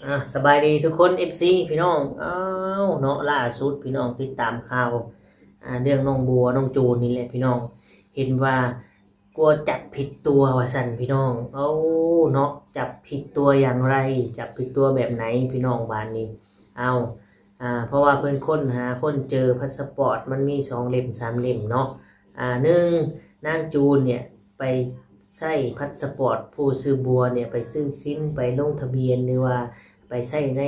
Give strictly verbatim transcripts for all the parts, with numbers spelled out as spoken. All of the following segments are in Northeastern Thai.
อ่า สบายดีทุกคน เอฟซี พี่น้อง อ้าว เนาะ ล่าสุดพี่น้องติดตามข่าว อ่า เรื่องน้องบัว น้องจูนนี่แหละพี่น้อง เห็นว่า กลัวจับผิดตัวว่าซั่นพี่น้อง เอ้า เนาะ จับผิดตัวอย่างไร จับผิดตัวแบบไหนพี่น้อง บาดนี้ เอ้า อ่า เพราะว่าเพิ่นค้นหาค้นเจอพาสปอร์ตมันมีสองเล่มสามเล่มเนาะ อ่า หนึ่ง นางจูนเนี่ยไปใช้พาสปอร์ตผู้ชื่อบัวเนี่ยไปซื้อซิม ไปลงทะเบียน หรือว่าไปใช้ใน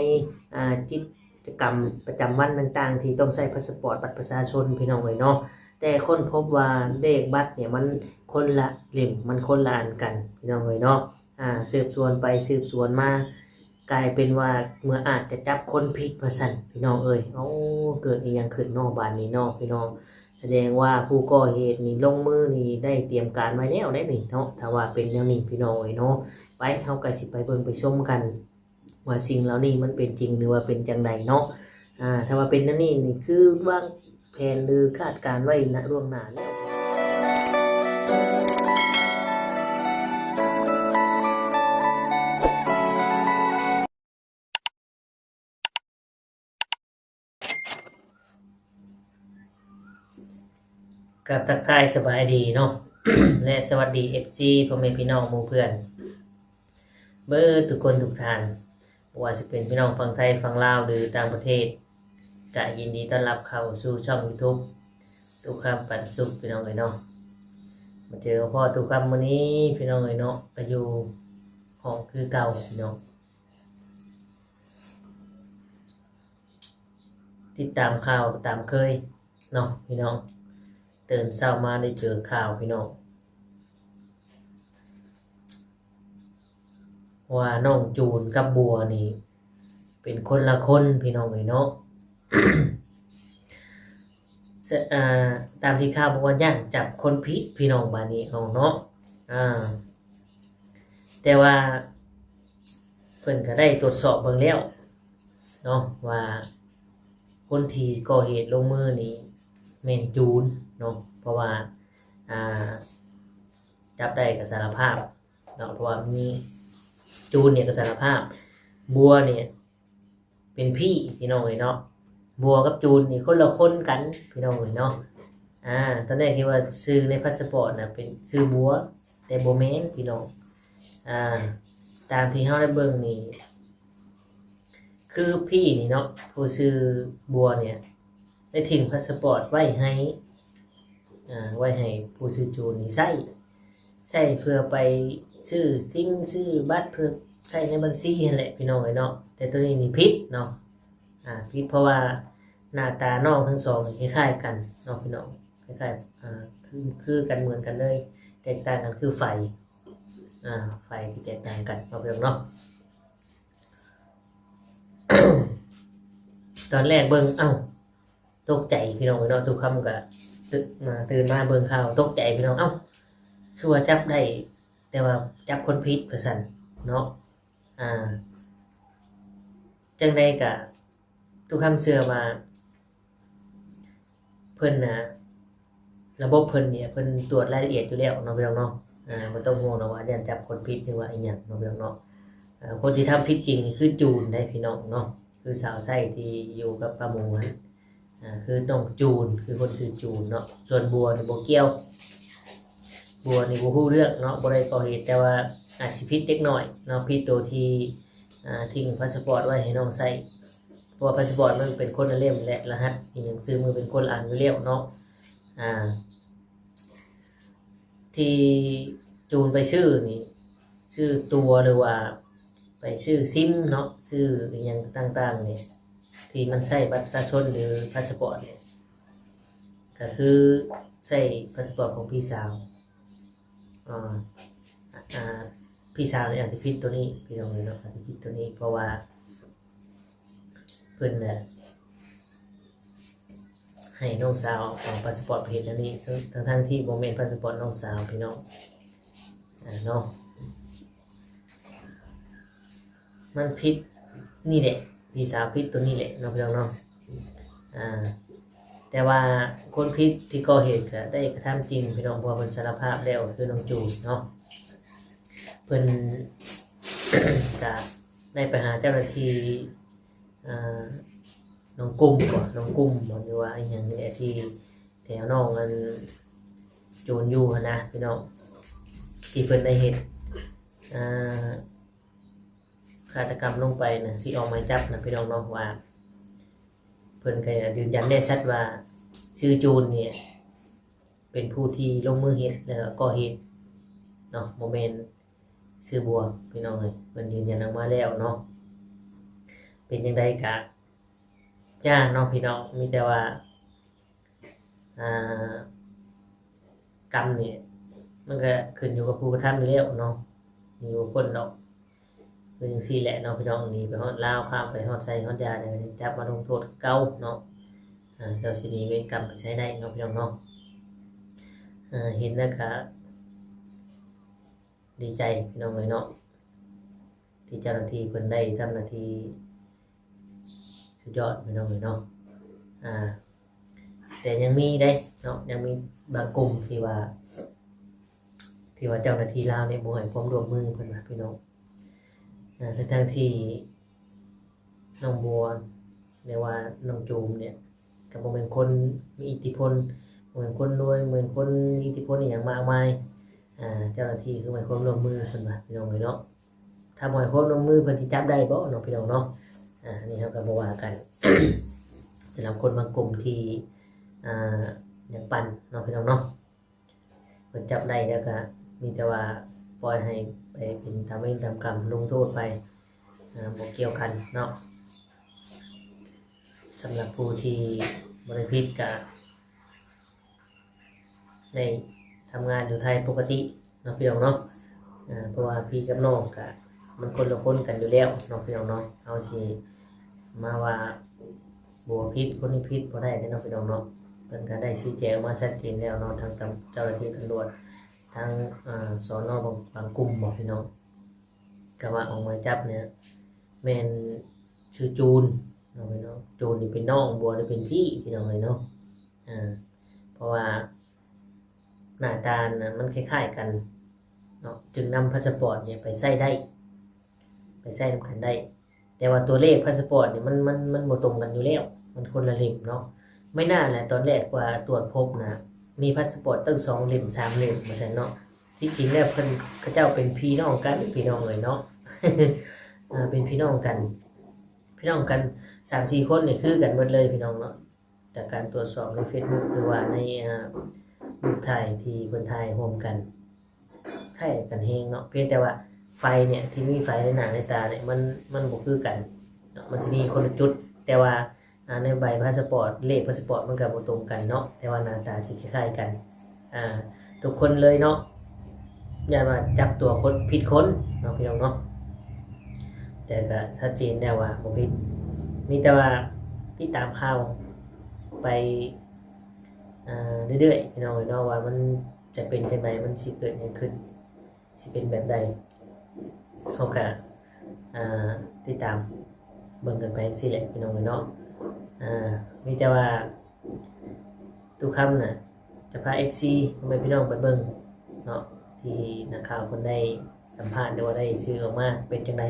อ่า กิจกรรมประจำวันต่างๆ ที่ต้องใช้พาสปอร์ต บัตรประชาชนพี่น้องเอ้ยเนาะ แต่ค้นพบว่าเลขบัตรเนี่ยมันคนละเล่ม มันคนละอันกันพี่น้องเอ้ยเนาะ อ่า สืบสวนไปสืบสวนมา กลายเป็นว่าเมื่ออาจจะจับคนผิดว่าซั่นพี่น้องเอ้ย โอ้ เกิดอีหยังขึ้นเนาะ บาดนี้เนาะพี่น้อง แสดงว่าผู้ก่อเหตุนี่ลงมือนี่ได้เตรียมการไว้แล้วเด้นี่เนาะ ถ้าว่าเป็นแนวนี้พี่น้องเอ้ยเนาะ ไป เฮาก็สิไปเบิ่งไปชมกัน ว่าสิ่งเหล่านี้มันเป็นจริงหรือว่าเป็นจั่งใดเนาะ อ่า ถ้าว่าเป็นแนวนี้นี่คือวางแผนหรือคาดการณ์ไว้ณล่วงหน้าแล้ว กับทักทายสบายดีเนาะ และสวัสดี เอฟซี พ่อแม่พี่น้องหมู่เพื่อน เบิดทุกคนทุกท่าน บ่ว่าสิเป็นพี่น้องฝั่งไทยฝั่งลาวหรือต่างประเทศ ก็ยินดีต้อนรับเข้าสู่ช่อง YouTube ตู้คำปันสุขพี่น้องเอ้ยเนาะ มาเจอพ่อตู้คำมื้อนี้พี่น้องเอ้ยเนาะ ก็อยู่ห้องคือเก่าพี่น้อง ติดตามข่าวตามเคยเนาะพี่น้อง ตื่นเช้ามาได้เจอข่าวพี่น้อง ว่าน้องจูนกับบัวนี่ เป็นคนละคนพี่น้องเอ้ยเนาะ เส- อ่า ตามที่ข่าวบอกว่าย่านจับคนผิดพี่น้อง บาดนี้เอาเนาะ อ่า แต่ว่า เพิ่นก็ได้ตรวจสอบเบิ่งแล้วเนาะ ว่าคนที่ก่อเหตุลงมือนี่แม่นจูนเนาะ เพราะว่า อ่า จับได้ก็สารภาพเนาะ เพราะว่ามี จูนเนี่ยก็สารภาพ บัวเนี่ย เป็นพี่พี่น้องเอ้ยเนาะ บัวกับจูนนี่คนละคนกันพี่น้องเอ้ยเนาะ อ่า ตอนแรกคิดว่าชื่อในพาสปอร์ตน่ะเป็นชื่อบัว แต่บ่แม่นพี่น้อง อ่า ตามที่เฮาได้เบิ่งนี่ คือพี่นี่เนาะ ผู้ชื่อบัวเนี่ย ได้ทิ้งพาสปอร์ตไว้ให้ อ่า ไว้ให้ผู้ชื่อจูนนี่ใช้ ใช้เพื่อไปซื้อซิม ซื้อบัตร เพื่อใช้ในบัญชีนั่นแหละพี่น้องเอ้ยเนาะ แต่ตัวนี้นี่ผิดเนาะ อ่า ผิดเพราะว่าหน้าตาน้องทั้งสองนี่คล้ายๆกันเนาะพี่น้อง คล้ายๆ อ่า คือ คือกัน เหมือนกันเลย แตกต่างกันคือไฝ อ่า ไฝที่แตกต่างกันเนาะพี่น้องเนาะ ตอนแรกเบิ่ง เอ้า ตกใจพี่น้องเนาะ ตู้คำก็ตื่นมา ตื่นมาเบิ่งข่าว ตกใจพี่น้อง เอ้า คือว่าจับได้ แต่ว่าจับคนผิดว่าซั่นเนาะ อ่า จั่งใดก็ ตู้คำเชื่อว่า เพิ่นน่ะ ระบบเพิ่นเนี่ย เพิ่นตรวจรายละเอียดอยู่แล้วเนาะพี่น้องเนาะ อ่า บ่ต้องห่วงหรอกว่าย่านจับคนผิดหรือว่าอีหยังเนาะพี่น้องเนาะ อ่า คนที่ทำผิดจริงนี่คือจูนเด้พี่น้องเนาะ คือสาวใช้ที่อยู่กับป้าหมูหั่น อ่า คือน้องจูน คือคนชื่อจูนเนาะ ส่วนบัวนี่บ่เกี่ยว บัวนี่บ่ฮู้เรื่องเนาะ บ่ได้ก่อเหตุ แต่ว่าอาจสิผิดเล็กน้อยเนาะ ผิดตัวที่ อ่า ทิ้งพาสปอร์ตไว้ให้น้องใช้ เพราะว่าพาสปอร์ตมันเป็นคนละเล่มและรหัสอีหยังชื่อมือเป็นคนละอันอยู่แล้วเนาะ อ่า ที่จูนไปซื้อนี่ ซื้อตั๋วหรือว่าไปซื้อซิมเนาะ ซื้ออีหยังต่างๆนี่ ที่มันใช้บัตรประชาชนหรือพาสปอร์ตนี่ ก็คือใช้พาสปอร์ตของพี่สาว อ่า อ่า พี่สาวนี่อาจจะผิดตัวนี้พี่น้องเอ้ยเนาะ อาจจะผิดตัวนี้ เพราะว่า เพิ่นน่ะ ให้น้องสาวเอาพาสปอร์ตไปเฮ็ดอันนี้ ซึ่งทั้งๆที่บ่แม่นพาสปอร์ตน้องสาวพี่น้อง อ่า เนาะ มันผิดนี่แหละ พี่สาวผิดตัวนี้แหละเนาะพี่น้องเนาะ อ่า แต่ว่าคนผิดที่ก่อเหตุก็ได้กระทำจริงพี่น้อง เพราะว่าเพิ่นสารภาพแล้วคือน้องจูนเนาะ เพิ่น ก็ ได้ไปหาเจ้าหน้าที่ อ่า หนองกุ่มบ่ หนองกุ่มบ่ หรือว่าอีหยังนี่แหละ ที่แถวหนองอันโจรอยู่หั้นนะพี่น้อง ที่เพิ่นได้เฮ็ด อ่า ฆาตกรรมลงไปนะ ที่ออกหมายจับนะพี่น้องเนาะ ว่า เพิ่นก็ยืนยันแน่ชัดว่า ชื่อจูนเนี่ย เป็นผู้ที่ลงมือเฮ็ดแล้วก็ก่อเหตุเนาะ บ่แม่นชื่อบัวพี่น้องเอ้ย เพิ่นยืนยันออกมาแล้วเนาะ เป็นจั่งใดกะอย่าเนาะพี่น้อง มีแต่ว่า อ่า กรรมเนี่ย มันก็ขึ้นอยู่กับผู้กระทำอยู่แล้วเนาะ หนีบ่พ้นดอก คือจั่งซี้แหละเนาะพี่น้อง หนีไปฮอดลาว ข้ามไปฮอดไสฮอดยาเนี่ย จับมาลงโทษคือเก่าเนาะ อ่า เจ้าสิหนีเวรกรรมไปไสได้เนาะพี่น้องเนาะ อ่า เห็นแล้วก็ดีใจพี่น้องเอ้ยเนาะ ที่เจ้าหน้าที่เพิ่นได้ทำหน้าที่สุดยอดพี่น้องเอ้ยเนาะ อ่า แต่ยังมีเด้เนาะ ยังมีบางกลุ่มที่ว่า ที่ว่าเจ้าหน้าที่ลาวเนี่ยบ่ให้ความร่วมมือเพิ่นว่าพี่น้อง อ่า ทั้งๆที่น้องบัว หรือว่าน้องจูมเนี่ย ก็บ่แม่นคนมีอิทธิพล บ่แม่นคนรวย บ่แม่นคนมีอิทธิพลอีหยังมากมาย อ่า เจ้าหน้าที่คือให้ความร่วมมือเพิ่นว่าพี่น้องเอ้ยเนาะ ถ้าบ่ให้ความร่วมมือเพิ่นสิจับได้บ่เนาะพี่น้องเนาะ อ่า อันนี้เราก็บ่ว่ากัน สำหรับคนบางกลุ่มที่ อ่า อยากปั่นเนาะพี่น้องเนาะ เพิ่นจับได้แล้วก็มีแต่ว่าปล่อยให้ไปเป็นตามเวรตามกรรม ลงโทษไป อ่า บ่เกี่ยวกันเนาะ สำหรับผู้ที่บ่ได้ผิดก็ได้ทำงานอยู่ไทยปกติเนาะพี่น้องเนาะ อ่า เพราะว่าพี่กับน้องก็มันคนละคนกันอยู่แล้วเนาะพี่น้องเนาะ เอาสิมาว่าบัวผิดคนนี้ผิดบ่ได้เด้เนาะพี่น้องเนาะ เพิ่นก็ได้ชี้แจงมาชัดเจนแล้วเนาะ ทางตำ- เจ้าหน้าที่ตำรวจ ทาง อ่า สน. บาง- บางกลุ่มบ่พี่น้อง ก็ว่าออกหมายจับเนี่ย แม่นชื่อจูนเนาะพี่น้อง จูนนี่เป็นน้อง บัวนี่เป็นพี่พี่น้องเอ้ยเนาะ อ่า เพราะว่าหน้าตาน่ะมันคล้ายๆกันเนาะ จึงนำพาสปอร์ตเนี่ยไปใช้ได้ ไปใช้นำกันได้ แต่ว่าตัวเลขพาสปอร์ตเนี่ยมัน- มัน- มันบ่ตรงกันอยู่แล้ว มันคนละเล่มเนาะ ไม่น่าแหละ ตอนแรกว่าตรวจพบนะ มีพาสปอร์ตตั้งสองเล่มสามเล่มว่าซั่นเนาะ ที่จริงแล้วเพิ่น- เขาเจ้าเป็นพี่น้องกัน พี่น้องเอ้ยเนาะ อ่า เป็นพี่น้องกัน พี่น้องกันสามสี่คนนี่คือกันหมดเลยพี่น้องเนาะ จากการตรวจสอบในเฟซบุ๊ก หรือว่าใน อ่า รูปถ่ายที่เพิ่นถ่ายร่วมกัน คล้ายกันแฮงเนาะ เพียงแต่ว่าไฟเนี่ย ที่มีไฟในหน้าในตาเนี่ย มัน- มันบ่คือกันเนาะ มันสิมีคนละจุด แต่ว่า อ่า ในใบพาสปอร์ต เลขพาสปอร์ตมันก็บ่ตรงกันเนาะ แต่ว่าหน้าตาสิคล้ายๆกัน อ่า ทุกคนเลยเนาะ ย้านว่าจับตัวคนผิดคนเนาะพี่น้องเนาะ แต่ก็ชัดเจนแล้วว่าบ่ผิด มีแต่ว่าติดตามข่าวไป อ่า เรื่อยๆ พี่น้องเนาะ ว่ามันจะเป็นจั่งใด มันสิเกิดหยังขึ้น สิเป็นแบบใด เฮาก็ อ่า ติดตามเบิ่งกันไปจั่งซี้แหละพี่น้องเอ้ยเนาะ อ่า มีแต่ว่า ตุกคำน่ะ จะพา เอฟซี พ่อแม่พี่น้องไปเบิ่งเนาะ ที่นักข่าวเพิ่นได้สัมภาษณ์ หรือว่าได้ชื่อออกมาเป็นจั่งใด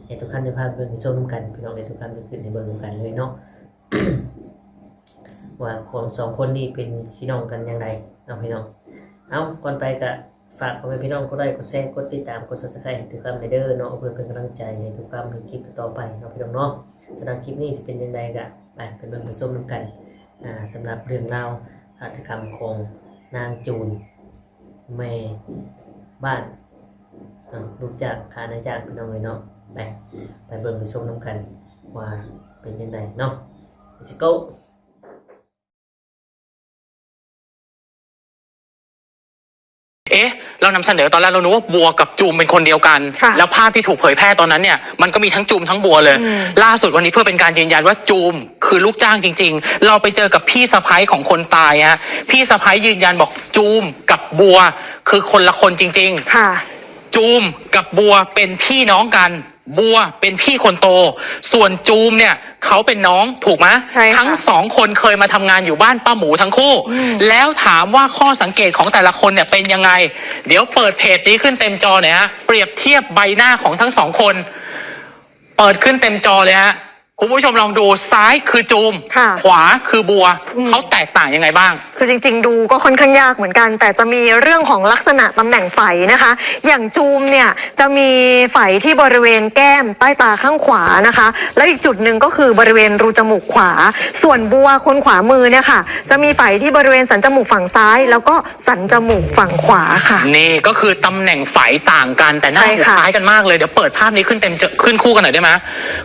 ให้ตุกคำจะพาไปเบิ่งไปชมนำกัน พี่น้อง ให้ตุกคำจะขึ้นให้เบิ่งนำกันเลยเนาะ ว่าของสองคนนี้เป็นพี่น้องกันจั่งใดเนาะพี่น้อง เอ้า ก่อนไปก็ฝากพ่อแม่พี่น้องกดไลค์ กดแชร์ กดติดตาม กด Subscribe ให้ตุกคำแหน่เด้อเนาะ เพื่อเป็นกำลังใจให้ตุกคำในคลิปต่อๆไปเนาะพี่น้องเนาะ สำหรับคลิปนี้สิเป็นจั่งใดก็ไป ไปเบิ่งไปชมนำกัน อ่า สำหรับเรื่องราวฆาตกรรมของนางจูน แม่บ้านเนาะ ลูกจ้างฆ่านายจ้างพี่น้องเอ้ยเนาะ ไป ไปเบิ่งไปชมนำกันว่าเป็นจั่งใดเนาะ Let's go เอ๊ะ เรานำเสนอตอนแรกเรานึกว่าบัวกับจูมเป็นคนเดียวกัน ค่ะ แล้วภาพที่ถูกเผยแพร่ตอนนั้นเนี่ย มันก็มีทั้งจูมทั้งบัวเลย อืม ล่าสุดวันนี้เพื่อเป็นการยืนยันว่าจูมคือลูกจ้างจริง ๆ เราไปเจอกับพี่สะใภ้ของคนตายฮะ พี่สะใภ้ยืนยันบอกจูมกับบัวคือคนละคนจริง ค่ะ ๆ จูมกับบัวเป็นพี่น้องกัน บัวเป็นพี่คนโต ส่วนจูมเนี่ยเขาเป็นน้องถูกไหม ใช่ค่ะ ทั้งสองคนเคยมาทำงานอยู่บ้านป้าหมูทั้งคู่ อืม แล้วถามว่าข้อสังเกตของแต่ละคนเนี่ยเป็นยังไง เดี๋ยวเปิดเพจนี้ขึ้นเต็มจอหน่อยฮะ เปรียบเทียบใบหน้าของทั้งสองคน เปิดขึ้นเต็มจอเลยฮะ คุณผู้ชมลองดู ซ้ายคือจูม ค่ะ ขวาคือบัว อืม เขาแตกต่างยังไงบ้าง คือจริงๆ ดูก็ค่อนข้างยากเหมือนกัน แต่จะมีเรื่องของลักษณะตำแหน่งไฝนะคะ อย่างจูมเนี่ยจะมีไฝที่บริเวณแก้มใต้ตาข้างขวานะคะ และอีกจุดหนึ่งก็คือบริเวณรูจมูกขวา ส่วนบัวคนขวามือเนี่ยค่ะ จะมีไฝที่บริเวณสันจมูกฝั่งซ้าย แล้วก็สันจมูกฝั่งขวาค่ะ นี่ก็คือตำแหน่งไฝต่างกัน แต่หน้า ใช่ค่ะ คล้ายกันมากเลย เดี๋ยวเปิดภาพนี้ขึ้นเต็มจอขึ้นคู่กันหน่อยได้ไหม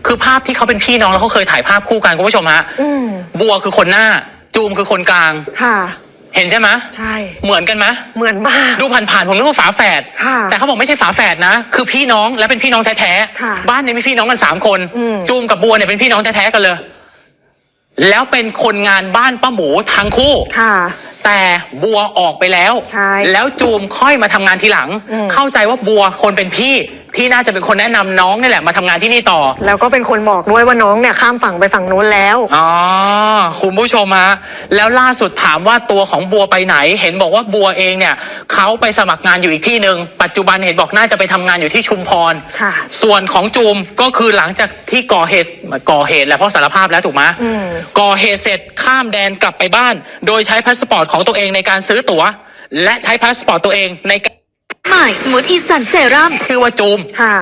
คือภาพที่เขาเป็นพี่น้องแล้วเขาเคยถ่ายภาพคู่กันคุณผู้ชมฮะ อืม บัวคือคนหน้า จูมคือคนกลาง ค่ะ เห็นใช่ไหม ใช่ เหมือนกันไหม เหมือนมาก ดูผ่านๆผมนึกว่าฝาแฝด ค่ะ แต่เขาบอกไม่ใช่ฝาแฝดนะ คือพี่น้องและเป็นพี่น้องแท้ ค่ะ บ้านนี้มีพี่น้องกันสามคน อืม จูมกับบัวเนี่ยเป็นพี่น้องแท้ๆกันเลย แล้วเป็นคนงานบ้านป้าหมูทั้งคู่ ค่ะ แต่บัวออกไปแล้ว ใช่ แล้วจูมค่อยมาทำงานทีหลัง อืม เข้าใจว่าบัวคนเป็นพี่ที่น่าจะเป็นคนแนะนำน้องนี่แหละมาทำงานที่นี่ต่อ แล้วก็เป็นคนบอกด้วยว่าน้องเนี่ยข้ามฝั่งไปฝั่งนู้นแล้ว อ๋อ คุณผู้ชมฮะ แล้วล่าสุดถามว่าตัวของบัวไปไหน เห็นบอกว่าบัวเองเนี่ยเขาไปสมัครงานอยู่อีกที่หนึ่ง ปัจจุบันเห็นบอกน่าจะไปทำงานอยู่ที่ชุมพร ค่ะ ส่วนของจูมก็คือหลังจากที่ก่อเหตุก่อเหตุแหละเพราะสารภาพแล้วถูกไหม อืม ก่อเหตุเสร็จข้ามแดนกลับไปบ้าน โดยใช้พาสปอร์ตของตัวเองในการซื้อตั๋ว และใช้พาสปอร์ตตัวเองในการ ใหม่สมูทอีสันเซรั่ม ชื่อว่าจูม ค่ะ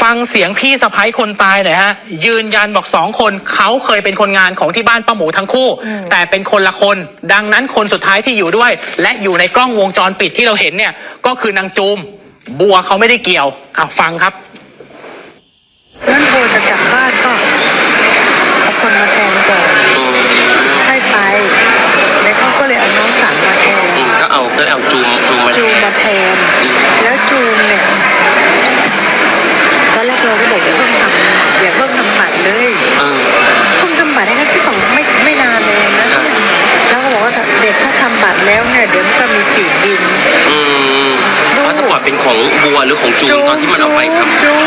ฟังเสียงพี่สะใภ้คนตายหน่อยฮะ ยืนยันบอกสองคนเขาเคยเป็นคนงานของที่บ้านป้าหมูทั้งคู่ อืม แต่เป็นคนละคน ดังนั้นคนสุดท้ายที่อยู่ด้วย และอยู่ในกล้องวงจรปิดที่เราเห็นเนี่ย ก็คือนางจูม บัวเขาไม่ได้เกี่ยวอ่ะฟังครับ นั้นบัวจะกลับบ้านก็เอาคนมาแทนก่อน ให้ไป แล้วเขาก็เลยเอาน้องสาวมาแทน อืมก็เอาก็เอาจูมจูมมา จูมมาแทน แล้วจูมเนี่ย ตอนแรกเราก็บอกอย่าเพิ่งทำอย่าเพิ่งทำบัตรเลย เออ เพิ่งทำบัตรให้ครั้งที่สองไม่ไม่นานเลยนะ ครับ แล้วก็บอกว่าเด็กถ้าทำบัตรแล้วเนี่ยเดี๋ยวมันก็มีปีกบิน อืม ดู พาสปอร์ตเป็นของบัวหรือของจูมตอนที่มันเอาไปทำ จูม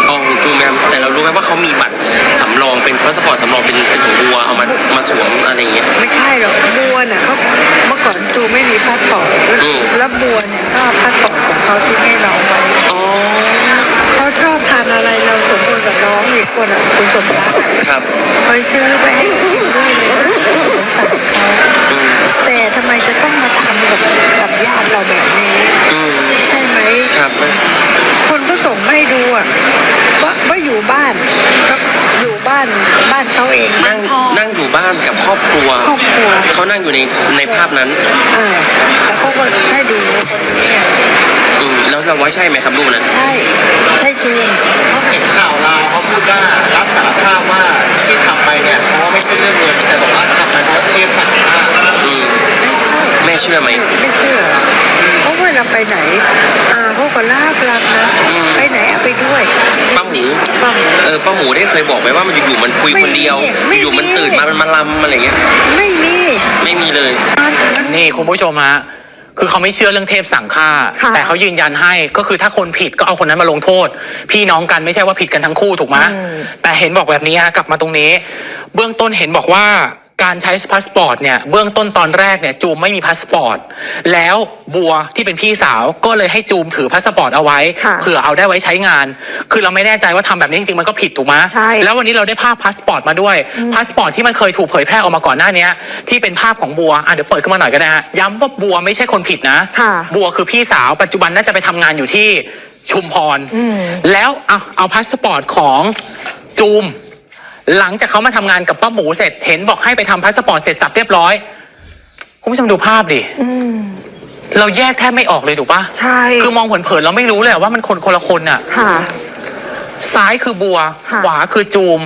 อ๋อของจูมแม่แต่เรารู้ไหมว่าเขามีบัตรสำรองเป็นพาสปอร์ตสำรองเป็นเป็นของบัวเอามามาสวมอะไรอย่างเงี้ย ไม่ใช่หรอกบัวน่ะเขาเมื่อก่อนจูมไม่มีพาสปอร์ตแล้ว อืม แล้วบัวเนี่ยก็เอาพาสปอร์ตของเขาที่ให้เราไว้ อ๋อ เขาชอบทานอะไรเราสมบูรณ์กับน้องอีกคนอ่ะคุณสมรักอะ ครับ คอยซื้อไปให้กินด้วยเลยนะสงสารเขา อืม แต่ทำไมจะต้องมาทำกับกับญาติเราแบบนี้ อืม ใช่ไหม ครับ คนก็ส่งมาให้ดูอ่ะว่าว่าอยู่บ้านก็อยู่บ้านบ้านเขาเอง นั่ง พ่อ นั่งอยู่บ้านกับครอบครัว ครอบครัว เขานั่งอยู่ในในภาพนั้น อ่าแล้วเขาก็ให้ดูเนี่ย อืมแล้วเราว่าใช่ไหมครับรูปนั้น ใช่ ใช่จูน เขาเห็นข่าวลาวเขาพูดว่ารับสารภาพว่าที่ทำไปเนี่ยเพราะว่าไม่ใช่เรื่องเงินแต่บอกว่าทำไปเพราะเทพสั่งฆ่า อืมแม่เชื่อไหม ไม่ไม่เชื่อ เพราะเวลาไปไหนอาเขาก็ลากลากนะ อืม ไปไหนเอาไปด้วย ป้าหมู ป้าหมู เออป้าหมูได้เคยบอกไหมว่ามันอยู่ๆมันคุยคนเดียว ไม่มี อยู่ๆมันตื่นมามันมาลำอะไรเงี้ย ไม่มี ไม่มีเลย นี่คุณผู้ชมฮะ คือเขาไม่เชื่อเรื่องเทพสั่งฆ่า ค่ะ แต่เขายืนยันให้ก็คือถ้าคนผิดก็เอาคนนั้นมาลงโทษ พี่น้องกันไม่ใช่ว่าผิดกันทั้งคู่ถูกไหม อืม แต่เห็นบอกแบบนี้ฮะกลับมาตรงนี้ เบื้องต้นเห็นบอกว่าการใช้พาสปอร์ตเนี่ยเบื้องต้นตอนแรกเนี่ยจูมไม่มีพาสปอร์ต แล้วบัวที่เป็นพี่สาวก็เลยให้จูมถือพาสปอร์ตเอาไว้ ค่ะ เผื่อเอาได้ไว้ใช้งาน คือเราไม่แน่ใจว่าทำแบบนี้จริงๆมันก็ผิดถูกไหม ใช่ แล้ววันนี้เราได้ภาพพาสปอร์ตมาด้วย พาสปอร์ตที่มันเคยถูกเผยแพร่ออกมาก่อนหน้านี้ที่เป็นภาพของบัวอ่ะเดี๋ยวเปิดขึ้นมาหน่อยก็ได้ฮะย้ำว่าบัวไม่ใช่คนผิดนะ ค่ะ บัวคือพี่สาวปัจจุบันน่าจะไปทำงานอยู่ที่ชุมพร อืม แล้วเอาเอาพาสปอร์ตของจูม หลังจากเขามาทำงานกับป้าหมูเสร็จ เห็นบอกให้ไปทำพาสปอร์ตเสร็จสับเรียบร้อย คุณผู้ชมดูภาพดิ อืม เราแยกแทบไม่ออกเลยถูกปะ ใช่ คือมองเผินๆเราไม่รู้เลยอะว่ามันคนคนละคนน่ะ ค่ะ ซ้ายคือบัว ค่ะ ขวาคือจูม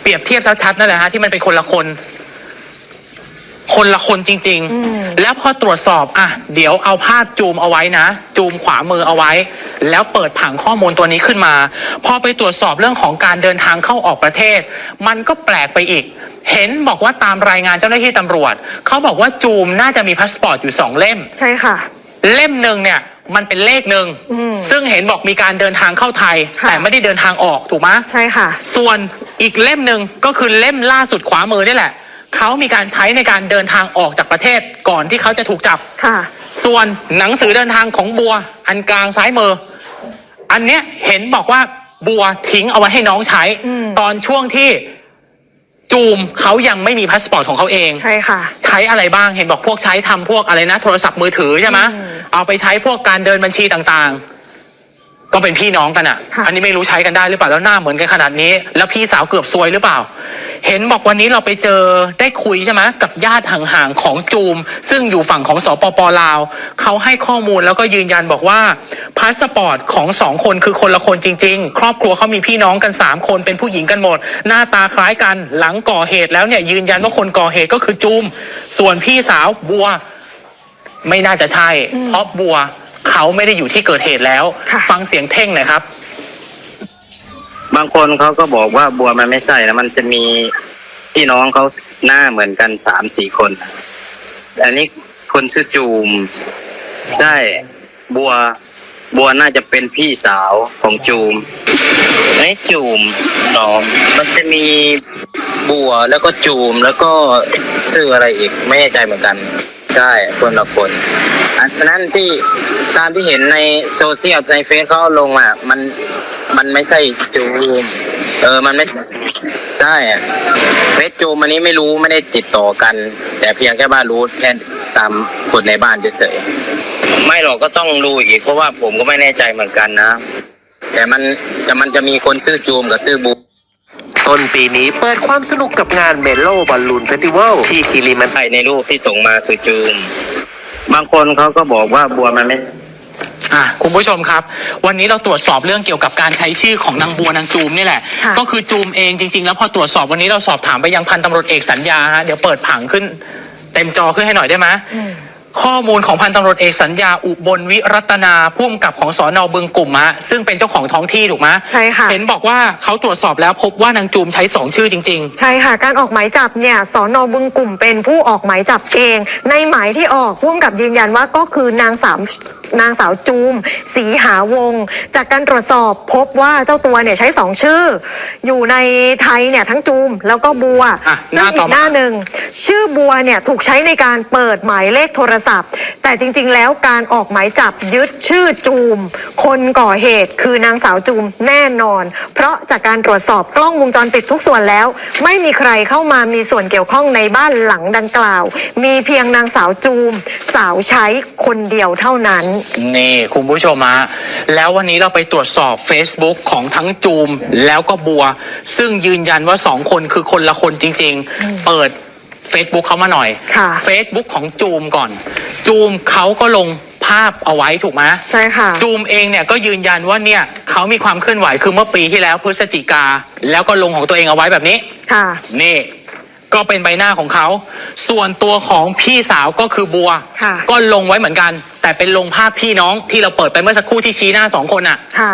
เปรียบเทียบชัดๆนั่นแหละฮะที่มันเป็นคนละคน คนละคนจริง อืม ๆ แล้วพอตรวจสอบอ่ะเดี๋ยวเอาภาพจูมเอาไว้นะ จูมขวามือเอาไว้ แล้วเปิดผังข้อมูลตัวนี้ขึ้นมา พอไปตรวจสอบเรื่องของการเดินทางเข้าออกประเทศ มันก็แปลกไปอีก เห็นบอกว่าตามรายงานเจ้าหน้าที่ตำรวจเขาบอกว่าจูมน่าจะมีพาสปอร์ตอยู่สองเล่ม ใช่ค่ะ เล่มหนึ่งเนี่ยมันเป็นเลขหนึ่ง อืม ซึ่งเห็นบอกมีการเดินทางเข้าไทย ค่ะ แต่ไม่ได้เดินทางออกถูกไหม ใช่ค่ะ ส่วนอีกเล่มหนึ่งก็คือเล่มล่าสุดขวามือนี่แหละเขามีการใช้ในการเดินทางออกจากประเทศก่อนที่เขาจะถูกจับ ค่ะ ส่วนหนังสือเดินทางของบัวอันกลางซ้ายมือ อันเนี้ยเห็นบอกว่า บัวทิ้งเอาไว้ให้น้องใช้ อืม ตอนช่วงที่จูมเขายังไม่มีพาสปอร์ตของเขาเอง ใช่ค่ะ ใช้อะไรบ้าง เห็นบอกพวกใช้ทำพวกอะไรนะ โทรศัพท์มือถือใช่ไหม อืม เอาไปใช้พวกการเดินบัญชีต่างๆ ก็เป็นพี่น้องกันอ่ะ ค่ะ อันนี้ไม่รู้ใช้กันได้หรือเปล่า แล้วหน้าเหมือนกันขนาดนี้ แล้วพี่สาวเกือบซวยหรือเปล่า เห็นบอกวันนี้เราไปเจอได้คุยใช่ไหมกับญาติห่างๆของจูม ซึ่งอยู่ฝั่งของสปปลาว เขาให้ข้อมูลแล้วก็ยืนยันบอกว่าพาสปอร์ตของสองคนคือคนละคนจริง ๆ ครอบครัวเขามีพี่น้องกันสามคนเป็นผู้หญิงกันหมด หน้าตาคล้ายกัน หลังก่อเหตุแล้วเนี่ยยืนยันว่าคนก่อเหตุก็คือจูม ส่วนพี่สาวบัว ไม่น่าจะใช่ เพราะบัวเขาไม่ได้อยู่ที่เกิดเหตุแล้ว ค่ะ ฟังเสียงเท่งหน่อยครับ บางคนเขาก็บอกว่าบัวมันไม่ใช่นะ มันจะมีพี่น้องเขาหน้าเหมือนกันสามสี่คน อันนี้คนชื่อจูม ใช่ บัว บัวน่าจะเป็นพี่สาวของจูมไอ้ยจูมน้อง มันจะมีบัวแล้วก็จูมแล้วก็ชื่ออะไรอีก ไม่แน่ใจเหมือนกัน ใช่ คนละคน อันนั้นที่ตามที่เห็นในโซเชียลในเฟซเขาลงอ่ะ มันมันไม่ใช่จูม เออ มันไม่ใช่อะ เฟซจูมอันนี้ไม่รู้ ไม่ได้ติดต่อกัน แต่เพียงแค่ว่ารู้แค่ตามคนในบ้านเฉยๆไม่หรอก ก็ต้องดูอีก เพราะว่าผมก็ไม่แน่ใจเหมือนกันนะ แต่มันแต่มันจะมีคนชื่อจูมกับชื่อบู ต้นปีนี้เปิดความสนุกกับงาน Mellow Balloon Festival ที่คิริมัน ใช่ ในรูปที่ส่งมาคือจูม บางคนเขาก็บอกว่าบัวมันไม่ อ่ะคุณผู้ชมครับ วันนี้เราตรวจสอบเรื่องเกี่ยวกับการใช้ชื่อของนางบัวนางจูมนี่แหละ ค่ะ ก็คือจูมเองจริง ๆ แล้วพอตรวจสอบวันนี้เราสอบถามไปยังพันตำรวจเอกสัญญาฮะ เดี๋ยวเปิดผังขึ้น เต็มจอขึ้นให้หน่อยได้ไหม ข้อมูลของพันตำรวจเอกสัญญาอุบลวิรัตนาผู้กำกับของสอนอบึงกลุ่มฮะ ซึ่งเป็นเจ้าของท้องที่ถูกไหม ใช่ค่ะ เห็นบอกว่าเขาตรวจสอบแล้วพบว่านางจูมใช้สองชื่อจริง ใช่ค่ะ การออกหมายจับเนี่ยสอนอบึงกลุ่มเป็นผู้ออกหมายจับเอง ในหมายที่ออกผู้กำกับยืนยันว่าก็คือนางสาว นางสาวจูม ศรีหาวงศ์ จากการตรวจสอบพบว่าเจ้าตัวเนี่ยใช้สองชื่อ อยู่ในไทยเนี่ยทั้งจูมแล้วก็บัว อ่ะ ซึ่ง หน้าต่อ อีกหน้าหนึ่ง ชื่อบัวเนี่ยถูกใช้ในการเปิดหมายเลขโทรศัพท์ แต่จริงๆแล้วการออกหมายจับยึดชื่อจูม คนก่อเหตุคือนางสาวจูมแน่นอน เพราะจากการตรวจสอบกล้องวงจรปิดทุกส่วนแล้ว ไม่มีใครเข้ามามีส่วนเกี่ยวข้องในบ้านหลังดังกล่าว มีเพียงนางสาวจูม สาวใช้คนเดียวเท่านั้น นี่คุณผู้ชมฮะ แล้ววันนี้เราไปตรวจสอบ Facebook ของทั้งจูมแล้วก็บัว ซึ่งยืนยันว่าสองคนคือคนละคนจริง ๆ เปิด Facebook เขามาหน่อย ค่ะ Facebook ของจูมก่อน จูมเขาก็ลงภาพเอาไว้ถูกไหม ใช่ค่ะ จูมเองเนี่ยก็ยืนยันว่าเนี่ยเขามีความเคลื่อนไหวคือเมื่อปีที่แล้วพฤศจิกา แล้วก็ลงของตัวเองเอาไว้แบบนี้ ค่ะ นี่ก็เป็นใบหน้าของเขา ส่วนตัวของพี่สาวก็คือบัว ค่ะ ก็ลงไว้เหมือนกัน แต่เป็นลงภาพพี่น้องที่เราเปิดไปเมื่อสักครู่ที่ชี้หน้าสองคนน่ะ ค่ะ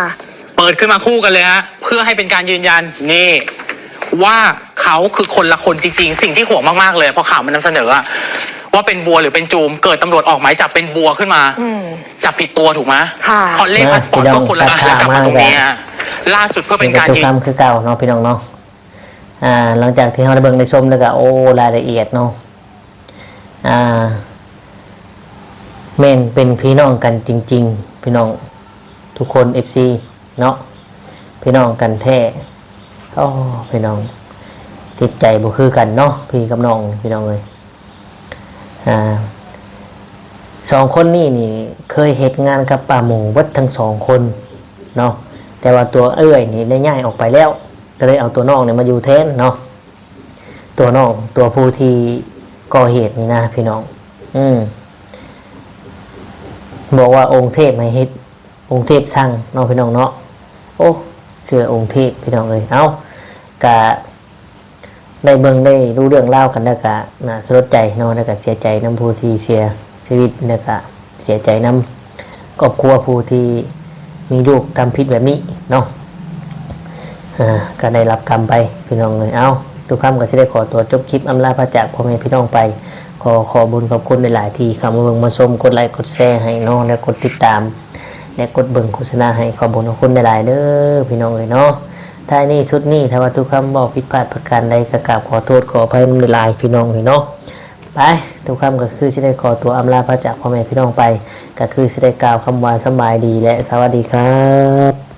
เปิดขึ้นมาคู่กันเลยฮะ เพื่อให้เป็นการยืนยันนี่ว่าเขาคือคนละคนจริง ๆ สิ่งที่ห่วงมากๆเลยพอข่าวมันนำเสนออะว่าเป็นบัวหรือเป็นจูม เกิดตำรวจออกหมายจับเป็นบัวขึ้นมา อืม จับผิดตัวถูกไหม ค่ะ เพราะเลขพาสปอร์ตก็คนละอันแล้วกลับมาตรงนี้ฮะล่าสุดเพื่อเป็นการ ทุก ยืน คำคือเก่าเนาะพี่น้องเนาะ อ่า หลังจากที่เราได้เบิ่งได้ชมแล้วก็โอ้รายละเอียดเนาะ อ่า แม่นเป็นพี่น้องกันจริง ๆ พี่น้องทุกคน เอฟซี เนาะ พี่น้องกันแท้ โอ้ พี่น้อง จิตใจบ่คือกันเนาะ พี่กับน้อง พี่น้องเลย อ่า สองคนนี้นี่เคยเฮ็ดงานกับป้าหมูเบิดทั้งสองคนเนาะ แต่ว่าตัวเอื้อยนี่ได้ย้ายออกไปแล้ว ก็เลยเอาตัวน้องเนี่ยมาอยู่แทนเนาะ ตัวน้อง ตัวผู้ที่ก่อเหตุนี่นะพี่น้อง อืม บอกว่าองค์เทพให้เฮ็ด องค์เทพสั่งเนาะพี่น้องเนาะ โอ้ เชื่อองค์เทพพี่น้องเอ้ย เอ้า กะ ได้เบิ่งได้รู้เรื่องราวกันแล้วกะน่าสลดใจเนาะ แล้วกะเสียใจนำผู้ที่เสียชีวิต แล้วกะเสียใจนำครอบครัวผู้ที่มีลูกทำผิดแบบนี้เนาะ อ่า ก็ได้รับกรรมไปพี่น้องเอ้ย เอ้า ทุกคำก็สิได้ขอตัวจบคลิปอำลาพระจากพ่อแม่พี่น้องไป ขอขอบบุญขอบคุณหลายๆที่เข้ามาเบิ่งมาชม กดไลค์กดแชร์ให้เนาะ และกดติดตาม และกดเบิ่งโฆษณาให้ ขอบบุญขอบคุณหลายๆเด้อพี่น้องเอ้ยเนาะ ท้ายนี้สุดนี้ถ้าว่าทุกคำเว้าผิดพลาดประการใดก็กราบขอโทษขออภัยนำหลายๆพี่น้องเอ้ยเนาะ ไป ทุกคำก็คือสิได้ขอตัวอำลาพระจากพ่อแม่พี่น้องไป ก็คือสิได้กล่าวคำว่าสำบายดีและสวัสดีครับ